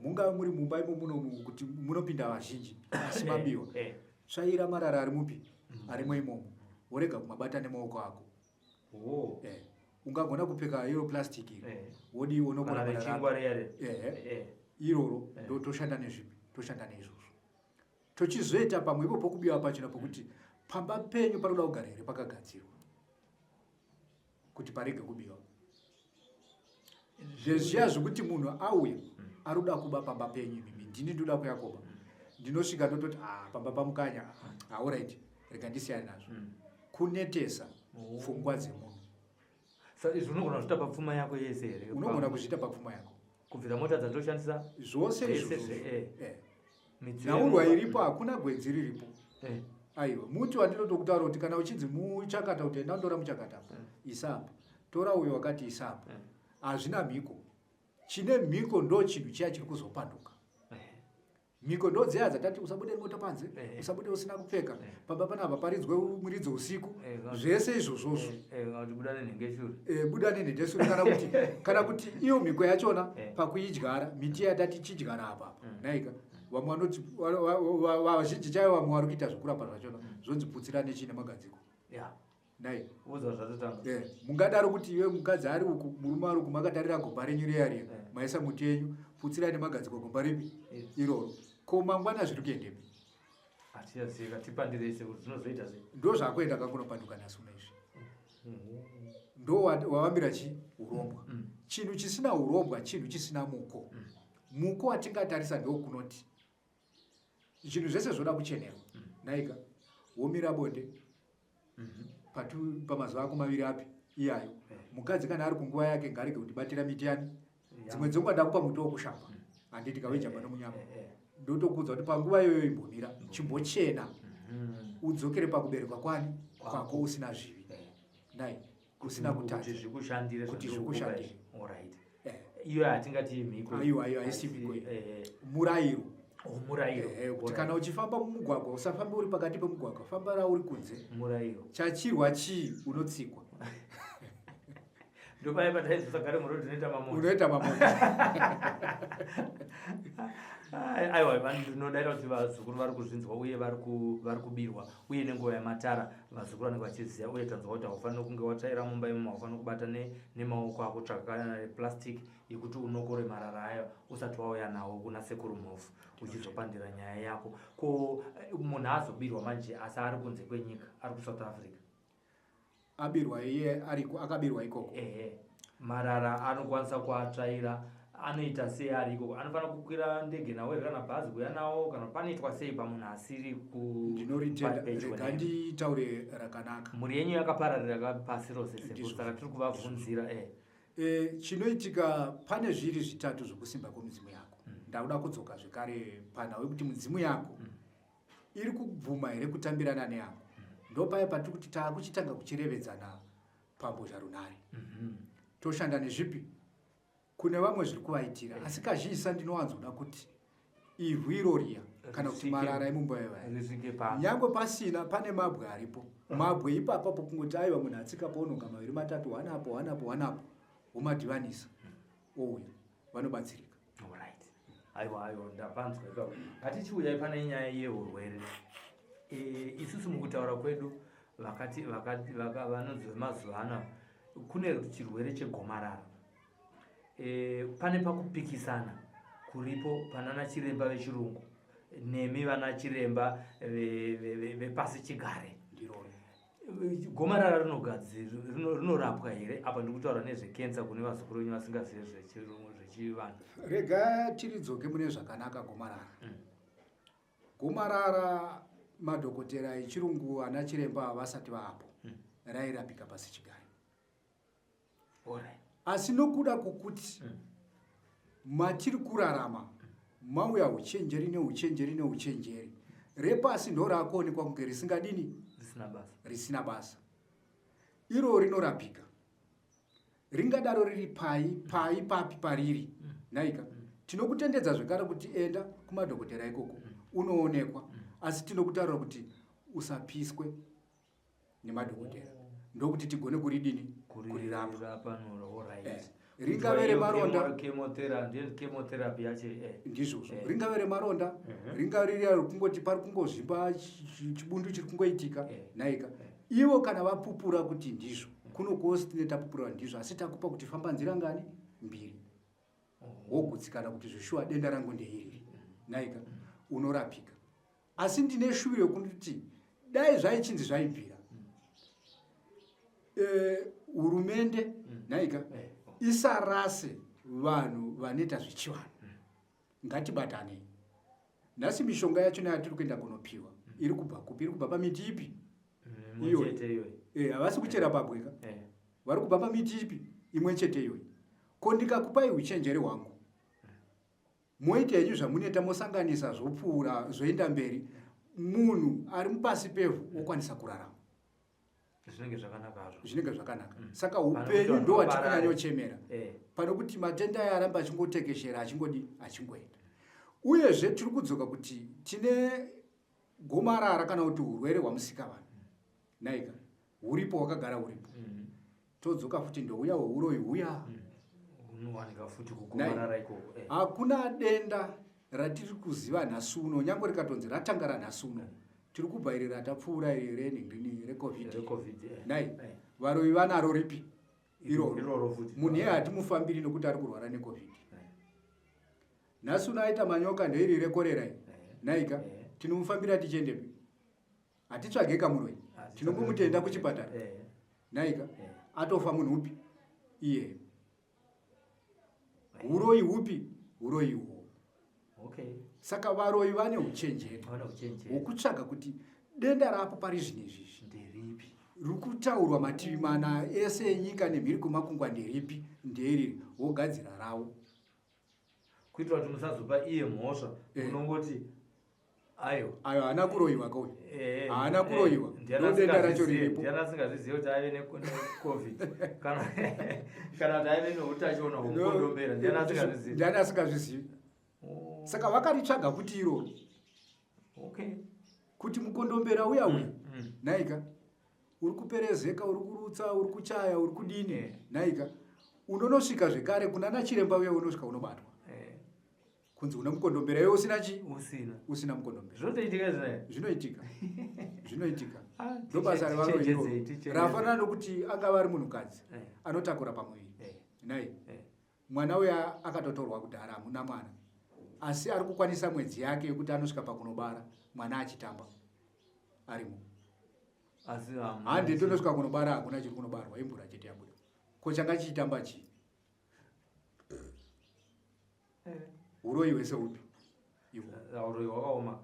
Mungave muri mumba imo munomu kuti munopinda vazhinji, asi mabiwa, tsvaira marara ari mupi arimo imomo, worega kumabata nemaoko ako. Ungagona kupfeka iro plastic iri, wodii, unokona Kana marara rechingwa riya riya. Iroro. Ndo toshanda nezvipi? Toshanda neizvozvo. Tochizoita pamwe ipo pokubiwa pachona pokuti pamba penyu panoda kugara here pakagadzirwa kuti parege kubiwa. Zvezviya zvekuti munhu auya ari kuda kuba pamba penyu, imimi ndini ndoda kuya koba, ndinosvika ndototi, "Ah, pamba paMukanya, alright, rega ndisiyane nazvo." Kunetesa pfungwa dzemunhu. Saka izvi unogona kuzviita papfuma yako yese here? Unogona kuzviita papfuma yako. Kubvira mota dzatoshandisa? Zvose Zvese. izvozvo. Midziyo Nhaurwa yemumba. iripo, hakuna gwenzi riripo. Aiwa, muti wandinotokutaura kuti kana uchinzi muchakata, kuti enda undora muchakata apa, isa apa, tora uyo wakati isa apa, hazvina mhiko. Chine mhiko ndo chinhu chiya chiri kuzopanduka. Mhiko ndo dziya dzatati usabude mota panze, usabude usina kupfeka, pamba panapa paridzwe muridzo usiku, zvese izvozvozvo. Kana kuti buda nenhengeshure. Buda nenhendesure, kana kuti iyo mhiko yachona, pakuidyara miti yatati chidyara apa apa, naika, vamwe vanoti vazhinji chaivo, vamwe vari kuita zvokurapa zvachona, zvonzi putsira nechii nemagadziko, nai. Uza zvatotanga. Mungadaro kuti iwe mukadzi ari uku, murume ari uku, makatarira gomba renyu riya riya, maisa muti yenyu, putsirai nemagadziko gomba ripi? Iroro. Ko mangwana zviri kuendepi? Hatichaziva, tipandirei sekuti zvinozoita sei. Ndo zvakuenda kakunopanduka nhasi uno izvi. Ndo wavambira chi urombwa. Chinhu chisina urombwa chinhu chisina muko. Muko watingatarisa ndokunoti zvinhu zvese zvoda kuchenerwa, naika, womira bonde pamazuva ako 2 api iyayo. Mukadzi kana ari kunguva yake ngaarege kutibatira miti yani. Dzimwe dzenguva ndakupa muti wokushamba, handiti kawejamba nomunyama. Ndotokudza kuti panguva iyoyo imbomira, chimbochena, udzokere pakuberekwa kwani kwako usina zvivi, nai, usina Kuti kutadza. Zvikushandire. Kuti Zvandiri kukupa zvikushandire. izvi. Alright. Iyo hatingati mhiko. Aiwa, aiwa, haisi mhiko iyo. Murayiro. Oh, murayiro. Kuti kana uchifamba mumugwagwa, usafamba uri pakati pemugwagwa, famba rauri kunze. Murayiro. Chachirwa chii, unotsikwa. Ndopaya pataizosagare murodhi, unoita mamoto. Unoita mamoto. Aiwa, ndinodaira kuti vazukuru vari kuzvinzwa uye vari kubirwa, uye nenguva yamatara vazukuru vanenge vachiziva. Uye tanzwa kuti haufaniri kunge watsvaira mumba imomo, haufaniri kubata nemaoko ako. Tsvaka kana plastic yekuti unokore marara ayo usati wauya nawo kuna Sekuru Mhofu uchizopandira nyaya yako. Ko munhu azobirwa manje asi ari kunze kwenyika, ari kuSouth Africa? Abirwa iye ariko, akabirwa ikoko? Ehe, marara anokwanisa kuatsvaira, anoita sei ari ikoko? Anofanira kukwira ndege nawo here kana bhazi kuuya nawo, kana panoitwa sei pamunhu asiri Ndinoritenda. pedyo Rega nemi? nditaure rakanaka. Mhuri yenyu yakapararira pasi rose, sekuru. Ndizvo. Saka tiri kuvabvunzira. Chinoitika pane zviri zvitatu zvokusimba kwemidzimu yako. Ndakuda kudzoka zvekare panhau yekuti midzimu yako iri kubvuma here kutambirana neyangu. Ndopaya patiri kuti taakuchitanga kuchirevedzana pambozharunhare. Toshanda nezvipi? Kune vamwe zviri kuvaitira, asi kazhinjisa ndinowanzoda kuti ivhu iroriya kana kuti marara emumba ivaya Risvike pa nyangwe pasina, pane mabwe aripo, mabwe ipapapo, kungoti aiwa, munhu atsika paunonga maviri matatu, hwanapo, hwanapo, hwanapo, womadhivanisa, ouya, vanobatsirika. Alright. Aiwa, ndapanzwa ipapo. Ngatichiuyai pane nyaya yeurwere. Isusu mukutaura kwedu vakati vanonzi vemazuva ano kune chirwere chegomarara. Pane pakupikisana kuripo panana chiremba vechirungu nemi vana chiremba vepasi chigare. Ndirona. Gomarara rinorapwa here? Apa ndiri kutaura nezvekensa kune vazukuru venyu vasingazivi zvechirungu, zvechivanhu. Rega tiridzoke mune zvakanaka. Gomarara, gomarara. Madhokotera echirungu ana chiremba vasati vaapo, rairapika pasi chigare. Asi nokuda kwokuti matiri kurarama mauya uchenjeri neuchenjeri neuchenjeri, repasi ndo raakuonekwa kunge risingadini, risina basa. Risina basa. Iro rinorapika, ringadaro riri pai pai papi pariri, naika tinokutendedza zvekare kuti enda kumadhokotera ikoko unoonekwa, asi tinokutaurira kuti usapiswe nemadhokotera, ndokuti tigone kuridini, kurirapa. Kurirapa noro, alright. Ringave remaronda. Chemotherapy yacho. Ndizvozvo. Ringave remaronda, ringave riri kungoti pari kungozvimba, chibundu chiri kungoitika, naika ivo kana vapupura kuti ndizvo, kuno kwose tine tapupura ndizvo, asi takupa kuti famba nzira ngani mbiri, wogutsikana kuti zvishuwa denda rangu ndeiriri, naika unorapika. Asi ndine shuviro yekuti dai zvaichinzi zvaibvira, hurumende, naika isarase vanhu vanoita zvechivanhu. Ngatibatanei. Nhasi mishonga yachona yatiri kuenda kunopiwa iri kubva kupi? Iri kubva pamiti ipi? Imwe Iyoyi. chete iyoyi. Havasi kuchera pabweka. Vari kubva pamiti ipi? Imwe chete iyoyi. Ko ndikakupai uchenjeri hwangu, moita henyu zvamunoita, mosanganisa, zvopfuura, zvoenda mberi, munhu ari mupasi pevhu okwanisa kurarama. Zvinenge zvakanaka hazvo. Zvinenge zvakanaka. Saka Pane kuti upenyu vanhu ndo vaparare. watikunyanyochemera, pane kuti matenda aya aramba achingotekeshera, achingodi, achingoenda. Uyezve tiri kudzoka kuti tine gomarara kana kuti urwere hwamusika vanhu, naika huripo, hwakagara huripo. Todzoka futi, ndouya hweuroyi huya. Unowanika futi kugomarara ikoko. Hakuna denda ratiri kuziva nhasi uno, nyange rikatonzi ratanga ranhasi uno, tiri kubva iri ratapfuura iri renhingirini, reCovid. ReCovid. Nai varoyi vanaro ripi iroro? Iroro futi. Munhu iye hatimufambiri nokuti ari kurwara neCovid. Nhasi uno aita manyoka ndeiri rekorera iyi, naika tinomufambira tichiendepi? Hatitsvage kamuroyi, tinongomutenda kuchipatara, naika atofa munhu upi iye. Uroyi hupi? Uroyi ihwohwo. Saka varoyi vane uchenjeri Vane uchenjeri hwokutsvaga kuti denda rapo pari zvino izvizvi nderipi riri kutaurwa mativi mana ese enyika nemhiri kwemakungwa nderipi? Nderiri, wogadzira ravo. Kuitira kuti musazopa iye mhosva. Unongoti ayo. Ayo haana kuroyiwa kauyu. Haana kuroyiwa. Ndiani Ndo denda racho riripo. Ndiani asingazvizivi kuti aive neCovid kana kuti aive neutachiona hwemukondombera? Ndiani asingazvizivi? Ndiani asingazvizivi? Oh, Saka vakaritsvaga kuti iroro kuti mukondombera uya uya, naika uri kuperezeka, uri kurutsa, uri kuchaya, uri kudini, naika unonosvika zvekare kuna nachiremba uya, unosvika unobatwa kunzi una mukondombera, iwe usina chi? Usina. Usina mukondombera. Zvinotoitika izvozvo? Zvinoitika, zvinoitika. Ah, Ndo basa revaroyi tichenjedzei, iroro. tichenjedzei. Rafanana nokuti angava ari munhukadzi anotakura pamuviri, nai mwana uya akatotorwa kudhara, hamuna mwana, asi ari kukwanisa mwedzi yake yekuti anosvika pakunobara mwana achitamba arimo. Asi Handi tonosvika kunobara, hakuna chiri kunobarwa, imvura chete yabuda. Ko changa chichitamba chii? Uroyi hwese hupi ihwo? Uroyi hwakaoma.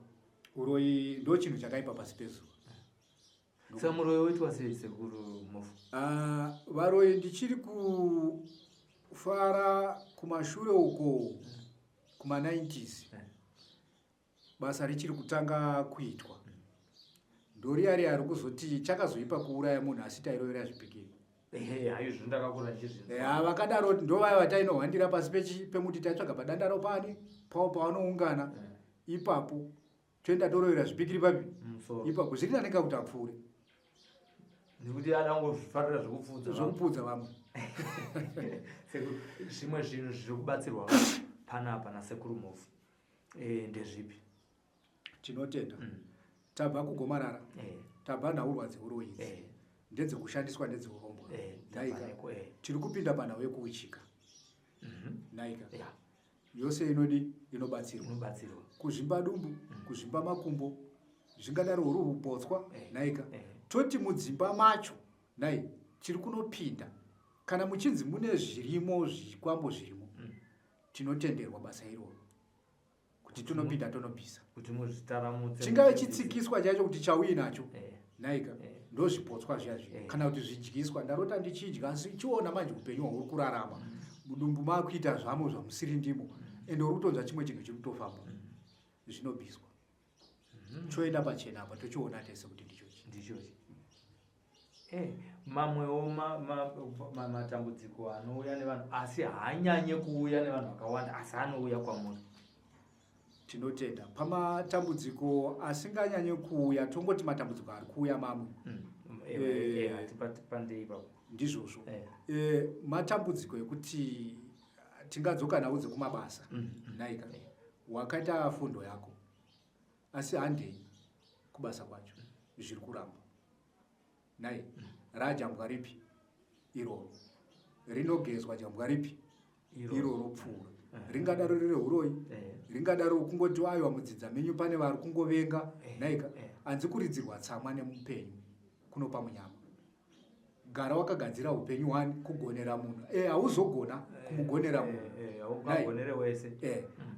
Uroyi ndo chinhu chakaipa pasi pezuva. Saka muroyi woitwa sei, sekuru Mofu? Ah, varoyi ndichiri kufara kumashure uko kuma90s, basa richiri kutanga kuitwa, ndoriya riya rikuzoti chakazoipa kuuraya munhu, asi tairovera zvipikiri. Ehe, hayo zvinhu ndakakura ndichizvinzwa. Ya, vakadaro ndovaya vatainohwandira pasi pemuti, taitsvaga padandaro pani pavo pavanoungana ipapo, toenda torovera zvipikiri papi? Mumusoro. Ipapo zviri naneka kuti apfuure. Nekuti ada kungozvifarira zvekupfuudza vamwe. Zvekupfuudza vamwe. Sekuru, zvimwe zvinhu zviri kubatsirwa vanhu panapa nasekuru Mofu ndezvipi? Tinotenda. Tabva kugomarara, tabva nhaurwa dzeuroyi idzi, ndedzekushandiswa, ndedzeurombwa, naika tabva neko. Tiri kupinda panhau yekuuchika, naika yose inodi inobatsirwa. Inobatsirwa. Kuzvimba dumbu, kuzvimba makumbo, zvingadaro huri upotswa, naika toti mudzimba macho, nai tiri kunopinda kana muchinzi mune zvirimo, zvikwambo zvirimo, tinotenderwa basa iroro. Kuti tonopinda tonobvisa. Kuti muzvitaramutse. Chingave chitsikiswa chaicho kuti chauinacho. Nhaika ndozvipotswa zviya zviya kana kuti zvidyiswa. Ndarota ndichidya asi chiona manje upenyu hwauri kurarama. Mudumbu makuita zvamo zvamusiri ndimo. Ende uri kutonzwa chimwe chinhu chiri kutofamba. Zvinobviswa. Choenda pachena apa tochiona tese kuti ndichochi. Ndichochi. Mamwewo matambudziko anouya nevanhu asi haanyanye kuuya nevanhu vakawanda asi anouya kwamuri. Tinotenda. Pamatambudziko asinganyanye kuuya tongoti matambudziko ari kuuya mamwe. Hatipandei ipapo. Ndizvozvo. Matambudziko ekuti tingadzoka nawo dzekumabasa. Nhaika. Wakaita fundo yako. Asi handei kubasa kwacho zviri kuramba. Nhai, rajambwa ripi iroro? Rinogezwa jambwa ripi iroro pfuura. Ringadaro riri huroyi, ringadaro kungoti aiwa mudzidza menyu pane vari kungovenga. Nhaika, hanzi kuridzirwa tsamwa nemupenyu kunopa munyama. Gara wakagadzira upenyu hwani kugonera munhu. Hauzogona kumugonera munhu. Haukagonere wese.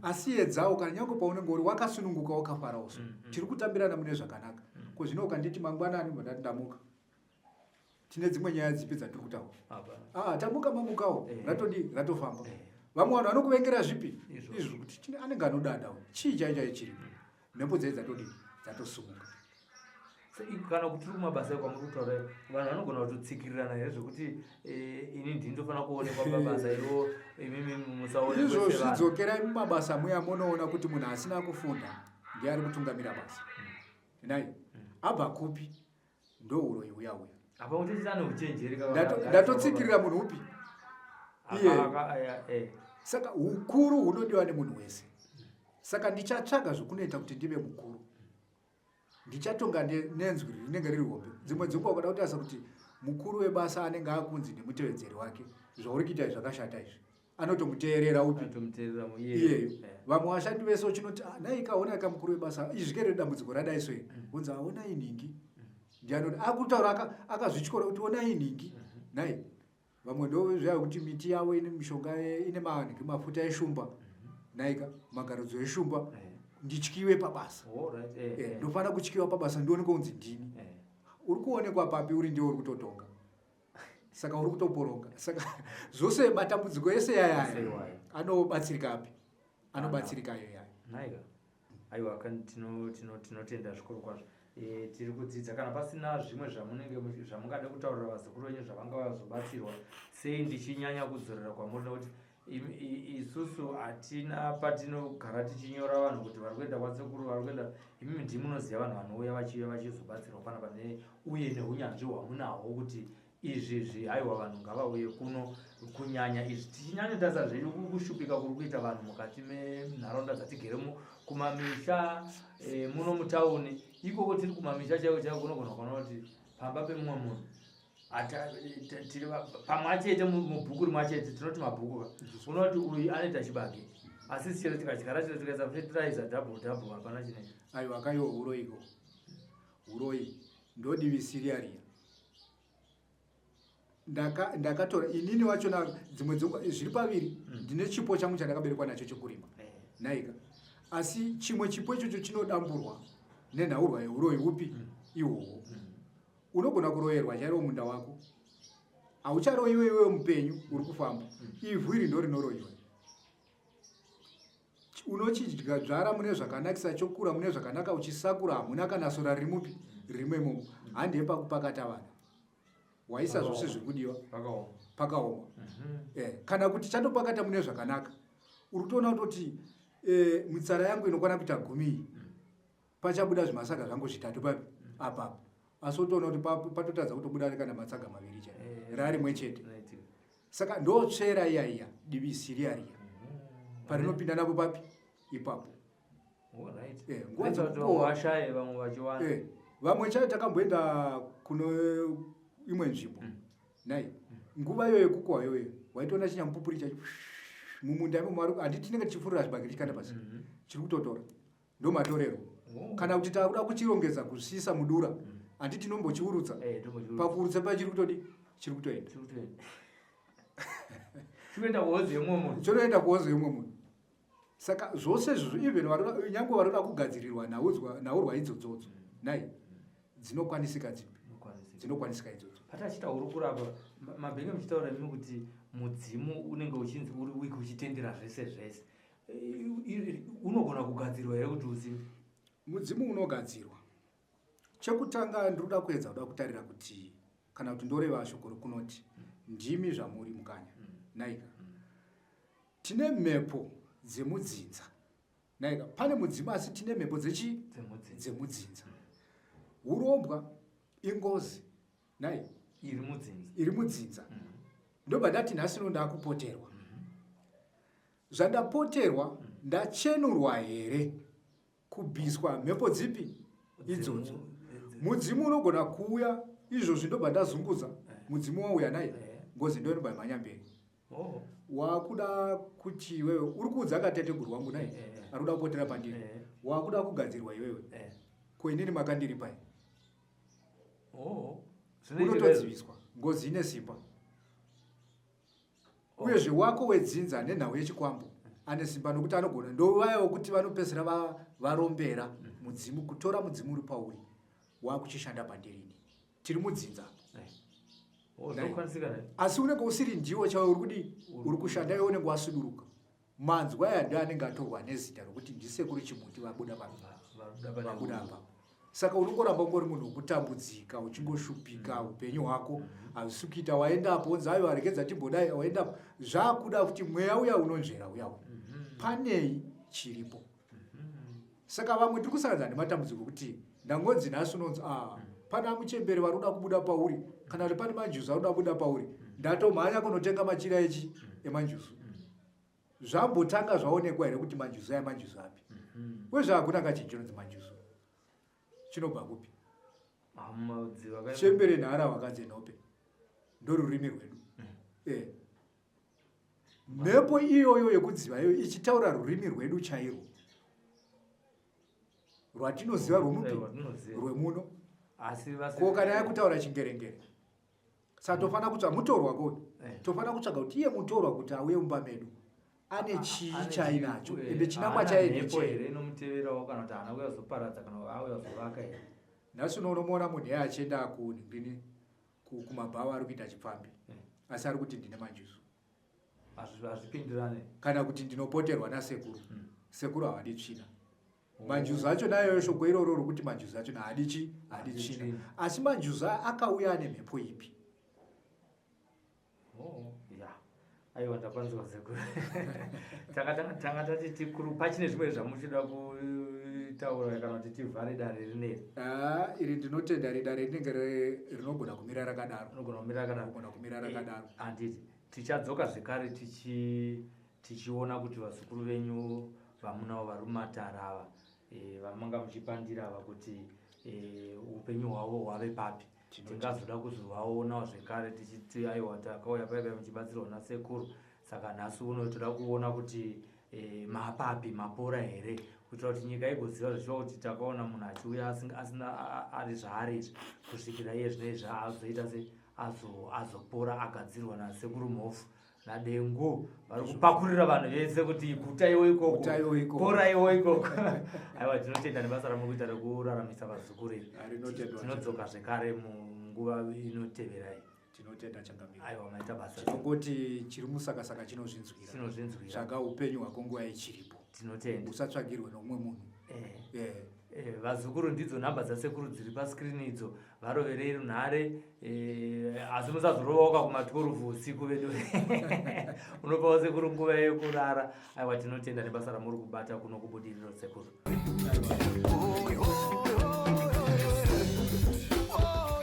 Asi edzawo kana nyange paunenge uri wakasununguka wakafarawo so. Tiri kutambirana mune zvakanaka. Ko zvino ukanditi mangwanani ndati ndamuka. Tine dzimwe nyaya dzipi dzatiri kutaura? Tamuka mamukawo. Ratodi ratofamba. Vamwe vanhu vanokuvengera zvipi? Izvo kuti chine anenge anodada uyu. Chii chaicho chaicho chiripo? Mhepo dzai dzatodi dzatosumuka. Kana kuti tiri kumabasa kwamuri kutaura, vanhu vanogona kutotsikirirana here zvekuti ini ndini ndofanira kuonekwa pabasa iwo imimi musaonekwe Izvozvi sevanhu? Dzokerai mumabasa muya munoona kuti munhu asina kufunda ndiye ari kutungamira basa. Nhai, abva kupi? Ndo uroyi uya uya. Apa kuti ane uchenjeri ka Ndatotsikirira munhu upi? Iye. Saka ukuru hunodiwa nemunhu wese. Saka ndichatsvaga zvokunoita kuti ndive mukuru. Ndichatonga nenzwi rinenge riri hombe. Dzimwe dzenguva ukada kutarisa kuti mukuru webasa anenge akunzi nemutevedzeri wake, zvauri kuita izvi zvakashata izvi. Anotomuteerera upi? Anotomuteerera iyeyo. Iyeyo. Vamwe vashandi vese uchinoti, nhai ka, honai ka mukuru webasa, izvi kere dambudziko radai so iri. Unzi, honai nhingi. Ndiye anoti, akutaura akazvityora kuti honai nhingi. Nhai. Vamwe ndo zviya kuti miti yavo ine mishonga ine mafuta eshumba. Nhai ka, magarudzo eshumba. Ndityiwe pabasa. Ndofana kutyiwa pabasa ndionekwe kunzi ndini. Uri kuonekwa papi uri ndiwe uri kutotonga. Saka uri kutoporonga. Saka zvose matambudziko ese yaya Ese iwayo. anobatsirika api? Anobatsirika ayo yaya. Nhaika. Aiwa, tinotenda zvikuru kwazvo. Tiri kudzidza. Kana pasina zvimwe zvamungade kutaurira vazukuru venyu zvavanga vazobatsirwa, sei ndichinyanya kudzorera kwamuri nekuti isusu hatina patinogara tichinyora vanhu kuti vari kuenda kwasekuru, vari kuenda. Imimi ndimi munoziva vanhu vanouya vachiuya vachizobatsirwa panapa uye neunyanzvi hwamunahwo kuti izvi zvi haiwa vanhu ngavauye kuno kunyanya izvi tichinyanyotarisa zvedu kushupika kuri kuita vanhu mukati menharaunda dzatigere kumamisha, muno mutauni ikoko tiri kumamisha chaiko chaiko kunogona kuona kuti pamba pemumwe munhu tiri pamwe chete mubhuku rimwe chete tinoti mabhuku ka. Unoona kuti uyu anoita chibage asi chero tikadyara chero tikaisa fertilizer double double hapana chinenge. Aiwa, kaiwa uroyiko. Uroyi ndodivi riya riya. Ndakatora inini wachona dzimwe zviri paviri. Ndine chipo changu chandakaberekwa nacho chekurima. Nhaika. Asi chimwe chipo ichocho chinodamburwa nenhaurwa yeuroyi upi ihwohwo. Unogona kuroyerwa chairo munda wako. Haucharoyiwe iwewe mupenyu uri kufamba. Ivhu iri ndo rinoroyiwa. Unochidya dzvara mune zvakanakisa chokura mune zvakanaka uchisakura hamuna kana sora ririmupi ririmo imomo. Handei pakupakata vana. Waisa zvose zviri kudiwa. Pakaoma. Pakaoma. Kana kuti chatopakata mune zvakanaka. Uri kutoona kutoti mitsara yangu inokwana kuita 10 iyi. Pachabuda zvimasaga zvangu zvitatu papi? Apapo. Asi wotoona kuti patotadza kutobuda kana matsaga maviri chaiwo. Rari rimwe chete. Saka ndotsvera iya iya divisi riya riya. Parinopinda napo papi? Ipapo. Nguva Rega kuti dzekukohwa. vamwe vashaye vamwe vachiwana. Vamwe chaivo takamboenda kuno imwe nzvimbo. Nhai, nguva iyoyo yekukohwa iyoyo waitoona chinyamupupuri chacho mumunda imomo handiti tinenge tichifurira zvibage tichikanda pasi. Chiri kutotora. Ndomatorero. Kana kuti takuda kuchirongedza kusiisa mudura, handiti tinombochiurutsa. Tombochiurutsa. Pakuurutsa pacho chiri kutodi? Chiri kutoenda. Chiri kutoenda. Chiri kuenda kuhozi yemumwe munhu. Chinoenda kuhozi yemumwe munhu. Saka zvose izvozvo, even nyange varoda kugadzirirwa nhaurwa idzodzodzo, nai dzinokwanisika dzipi? Dzinokwanisika idzodzo. Patachita hurukuro apa, mabhenge muchitaura imi kuti mudzimu unenge uchinzi uri wiki, uchitendera zvese zvese, unogona kugadzirwa here kuti usimbe? Mudzimu unogadzirwa. Chekutanga, ndinoda kuedza kuda kutarira kuti, kana kuti ndoreva shoko rekunoti ndimi zvamuri mukanya, naika tine mhepo dzemudzinza, naika pane mudzimu, asi tine mhepo dzechi dzemudzinza. Urombwa ingozi, nai iri mudzinza. Iri mudzinza. Ndobva ndati nhasi no ndakupoterwa. Zvandapoterwa, ndachenurwa here kubviswa mhepo dzipi idzodzo? Mudzimu unogona kuuya izvozvi, ndobva ndazunguza mudzimu wauya naye, ngozi ndo inobva mhanya mberi. Wakuda kuti iwewe uri kuudza kateteguru wangu, nai ari kuda kupotera pandiri, wakuda kugadzirwa iwewe, ko inini makandiripai? Unotodziviswa. Ngozi ine simba. Uyezve wako wedzinza nenhau yechikwambo ane simba, nokuti anogona, ndovaya wokuti vanopedzisira varombera mudzimu, kutora mudzimu uri pauri wakuchishanda pandirini. Tiri mudzinza. Zvinokwanisika ne? Asi unenge usiri ndiwo chaiwo uri kudii, uri kushanda. Iwe unenge wasuduruka. Manzwi aya ndo anenge atorwa nezita rokuti ndisekuru Chimuti vabuda pa vabuda apa. Saka unongoramba ungori munhu wekutambudzika, uchingoshupika upenyu hwako hazvisi kuita. Waendapo onzi aiwa, regedza timbodai. Waendapo, zvakuda kuti mweya uya unonzvera uya uya, panei chiripo. Saka vamwe tiri kusanganisa nematambudziko ekuti ndangonzi nhasi unonzi a pana muchembere vari kuda kubuda pauri, kana kuti pane manjuzu ari kuda kubuda pauri. Ndatomhanya kunotenga machira echi emanjuzu. Zvambotanga zvaonekwa here kuti manjuzu aya manjuzu api? Wezve hakuna kachinhu chinonzi manjuzu. Chinobva kupi? Chembere nhara wakadze nhope, ndorurimi rwedu. Mhepo iyoyo yekudziva iyoyo ichitaura rurimi rwedu chairwo rwatinoziva, rwemupi? Rwemuno. Ko kana yakutaura chingerengere? Saka tofanira kutsvaga mutorwa koni. Tofanira kutsvaga kuti iye mutorwa kuti auye mumba medu ane chii chainacho, ende chinangwa chaye ndechei here inomuteverawo, kana kuti haana kuya kuzoparadza kana auya kuzovaka here? Nhasi uno unomuona munhu iye achienda kunhingini, kumabhawa, ari kuita chipfambi, asi ari kuti ndine manjuzu. Hazvipindirane. Kana kuti ndinopoterwa nasekuru. Sekuru havadi tsvina. Manjuzu acho nayo, shoko iroro rokuti manjuzu acho haadi chi haadi tsvina. Asi manjuzu akauya ane mhepo ipi? Oh, ya, aiwa, ndapanzwa sekuru. Tanga tati tikuru, pachine zvimwe zvamuchida kutaura kana kuti tivhare dare rineri? Ah, iri ndinotenda, ridare rinenge rinogona kumira rakadaro. Rinogona kumira rakadaro. Rinogona kumira rakadaro. Handiti tichadzoka zvekare tichiona kuti vazukuru venyu vamunavo vari mumatara ava, vamanga muchipandira ava, kuti upenyu hwavo hwave papi. Tingazoda kuzovaonawo zvekare tichiti aiwa, takauya paipai muchibatsirwa nasekuru, saka nhasi uno toda kuona kuti mapapi, mapora here, kuitira kuti nyika igoziva zvichiva kuti takaona munhu achiuya asina ari zvaari izvi kusvikira iye zvino izvi azoita se azopora, agadzirwa nasekuru Mhofu naDengu vari kupakurira vanhu vese kuti gutaiwo ikoko, Gutaiwo ikoko. Poraiwo ikoko. Aiwa, tinotenda nebasa ramuri kuita rekuraramisa vazukuru iri. Rinotendwa. Tinodzoka zvekare munguva inotevera iyi. Tinotenda, changamire. Aiwa, maita basa. Tinongoti chiri musakasaka chinozvinzwira. Chinozvinzwira. Tsvaga upenyu hwako nguva ichiripo. Tinotenda. Usatsvagirwe nomumwe munhu. Vazukuru, ndidzo nhamba dzasekuru dziri paskirini idzo. Varoverei runhare, asi musazorovaoka kuma12 usiku vedu, unopawo sekuru nguva yekurara. Aiwa, tinotenda nebasa ramuri kubata kuno kuBudiriro, sekuru. Oh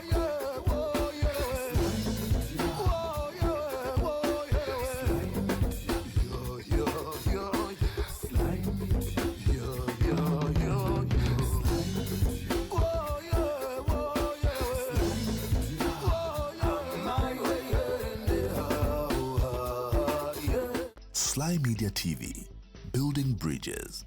yeah, oh yeah. Oh yeah, oh yeah. Yo, yo, yo. Yo, yo, yo, yo. Oh yeah, oh yeah. Oh yeah. Sly Media TV, building bridges.